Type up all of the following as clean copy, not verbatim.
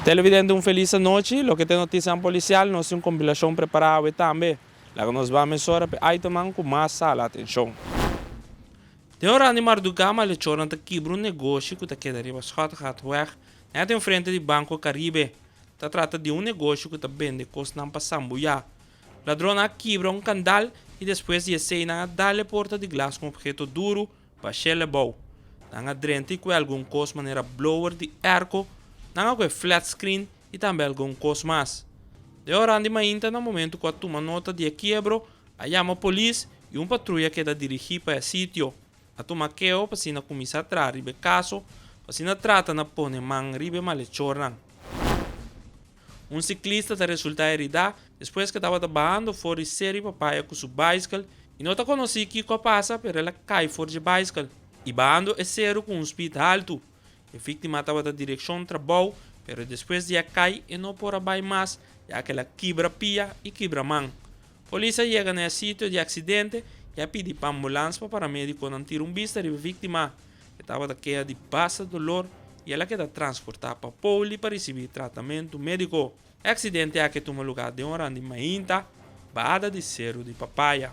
Televidente, un felis anochi. Loke ta notisia polisial, nos tin un kompilashon prepará tambe. Laga nos bai mesora pa itemnan ku mas hala atenshon. Den ora di mardugá, malechornan ta kibra un negoshi ku ta keda riba Schottegatweg, net en frente di Banko Caribe. Ta trata di un negoshi ku ta bende kosnan pa sambuyá. Ladronnan a kibra un kandal i despues di esei nan a dal e porta di glas ku un obheto duru bash'é abou. Nan a drenta i kue algun kos manera blower di airco, nan a kue flat screen i tambe algun kos mas. Den ora di mainta, na momento ku a tuma nota di kiebro, a yama polis i un patruya a keda dirigí pa e sitio. A tuma keho pa asina kuminsá traha riba e kaso, pa asina trata na pone man riba e malechornan. Un siklista ta resultá heridá despues ku e tabata bahando for di Ser'i Papaya ku su baiskel i no ta konosí kiko a pasa, pero el a kai for di baiskel i bahando e seru ku un speed haltu. E víktima tabata direkshon trabou, pero despues di a kai e no por a bai mas, ya ku el a kibra pia i kibra man. Polis a yega na e sitio di aksidente i a pidi pa ambulans pa paramédikonan tira un bista riba e víktima. E tabata keha di basta dolor i el a keda transportá pa poli pa risibí tratamentu médiko. E aksidente aki a tuma lugá den ora di mainta, bada di Seru di Papaya.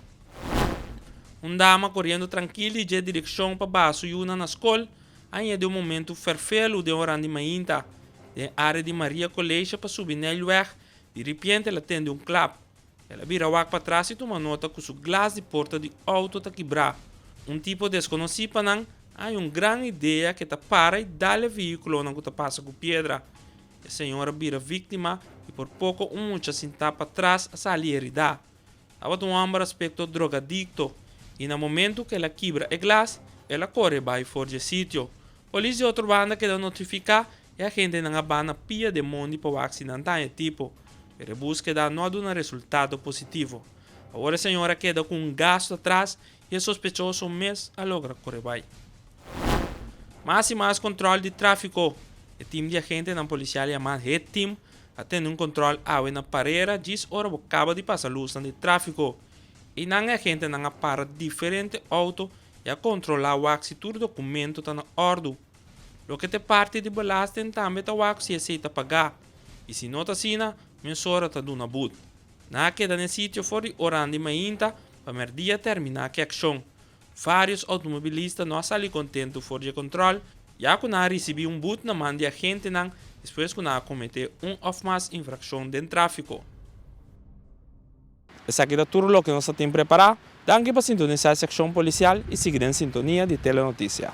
Un dama koriendo trankil di dje direkshon pa baha su yunan na skol a haña den un momentu ferfelu den ora di mainta den área di Maria College pa subi Nijlweg. Di ripiente el a tende un klap. El a bira wak patras i tuma nota ku su glas di porta di outo ta kibrá. Un tipo deskonosí pa nan a haña un gran idea ku e ta para i dal e vehíkulonan ku ta pasa ku piedra. E señor a bira víktima i por poko un mucha sintá patras a sali heridá. Tabata un hòmber aspekto drogadikto i na momentu ku el a kibra e glas, el a kore bai for dje sitio. Polis di otro banda keda notifiká i agentenan a ban na pia den mondi pa wak si nan ta haña e tipo, pero e búskeda no a duna resultado positivo. Awor e señor a keda ku un gastu atras i e sospechoso mes a logra kore bai. Mas i mas kòntròl di tráfiko. E tim di agentenan polisial yamá Hit Team a tene un kòntròl awe na Parera djis ora bo kaba di pasa lusnan di tráfiko. Einan e agentenan a para diferente outo i a kontrolá wak si tur dokumento ta na òrdu. Loke ta e parti di belasting tambe ta wak si esei ta pagá i si no ta asina, mesora ta duna but. Nan a keda na e sitio for di oran di mainta pa mèrdia terminá ku e akshon. Vários outomobilista no a sali kontentu for di e kòntròl, ya ku nan a risibí un but na man di agentenan despues ku nan a kometé un òf mas infrakshon den tráfiko. Esaki ta tur loke nos ta tin prepará. Danki pa sintonisá e sekshon polisial i sigui den sintonia di Telenoticia.